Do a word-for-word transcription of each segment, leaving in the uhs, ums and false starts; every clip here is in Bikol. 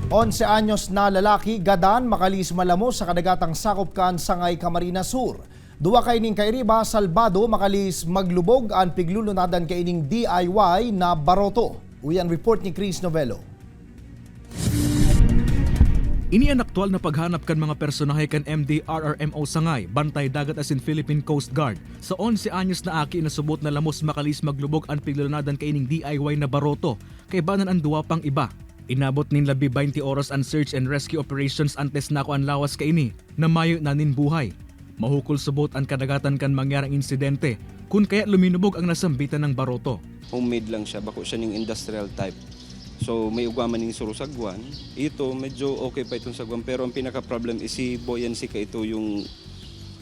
Onse anyos na lalaki gadan makalihis malamos sa kadagatang sakop kan Sangay, Camarines Sur. Duwa kaining kairiba salbado makalihis maglubog an piglulunadan kaining D I Y na baroto. Uyan report ni Chris Novello. Ini an aktuwal na paghanap kan mga personahe kan M D R R M O Sangay, Bantay Dagat asin Philippine Coast Guard, sa onse anyos na aki na subot na lamos makalihis maglubog an piglulunadan kaining D I Y na baroto, kaibanan an duwa pang iba. Inabot nin labi baynte oras an search and rescue operations antes nako an lawas kaini na mayo na nin buhay. Mahukol subot an kadagatan kan mangyarang insidente, kun kaya luminubog ang nasambitan nang baroto. Homemade lang siya, bako siya ning industrial type. So, may ugwa man ning suro sagwan. Ito, medyo okay pa itong sagwan, pero ang pinaka-problem is si buoyancy ka ito yung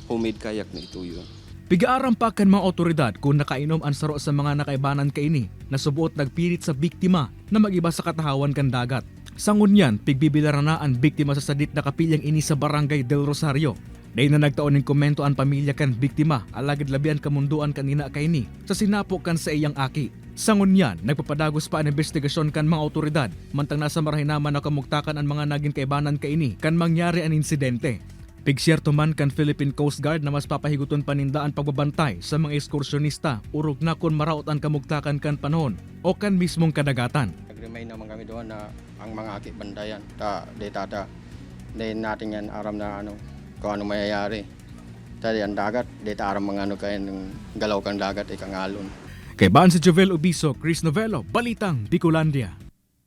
homemade kayak na ito yun. Pigaaram pa kan mga awtoridad kun nakainom an saro sa mga nakaibanan kaini na suboot nagpirit sa biktima na mag-iba sa katahawan kan dagat. Sa ngunyan, pigbibilaran na an biktima sa sadit na kapilyang ini sa Barangay Del Rosario. Dai na nagtao nin komento an pamilya kan biktima, alagad labi an kamondoan kan ina kaini sa sinapo kan saiyang aki. Sa ngunyan, nagpapadagos pa an imbestigasyon kan mga awtoridad, mantang nasa marahay naman na kamugtakan an mga nagin kaibanan kaini kan mangyari an insidente. Pigsyerto man kan Philippine Coast Guard na mas papahigoton pa ninda an pagbabantay sa mga ekskursyonista, orog na kun maraot an kamugtakan kan panahon o kan mismong kadagatan. Nag-remind naman kami doon na ang mga aki bandayan, ta, di tata, di natin yan aram na ano, kung ano mayayari. Ta, di ang dagat, di ta aram mga ano kaya ng galaw kang dagat, ikangalon. Kay Ban si Jovel Ubiso, Chris Novello, Balitang Bicolandia.